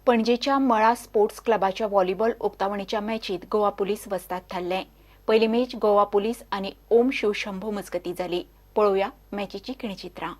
पणजेच्या मळा sports क्लबाच्या volleyball उक्तावणीच्या मॅचीत Goa police वस्ताद थारले. पयली मॅच गोवा पुलीस आनी ओम शिवशंभो मजगती जाली. पळोवया मॅचीची किणचित्रां.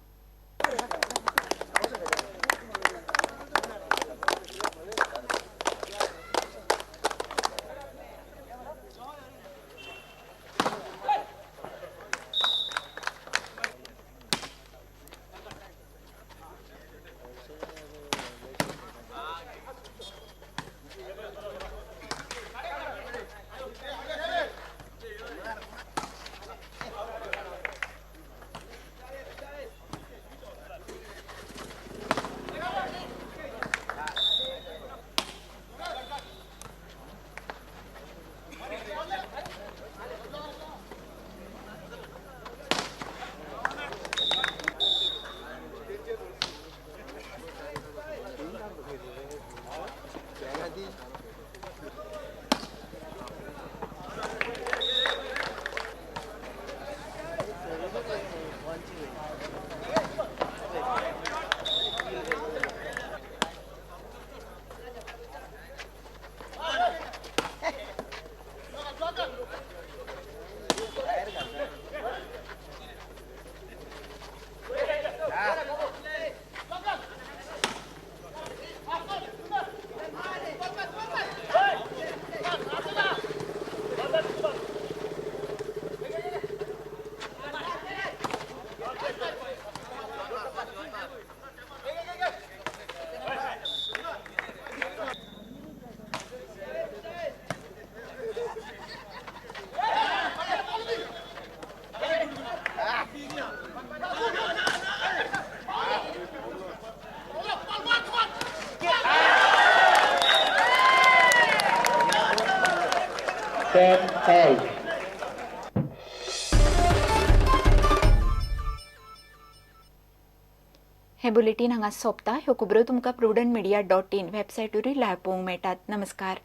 हे बुलेटीन हांगा सोंपता. ह्यो खबरो तुमकां prudentmedia.in वेबसायटीरूय लायव्ह पळोवंक मेळटात. नमस्कार.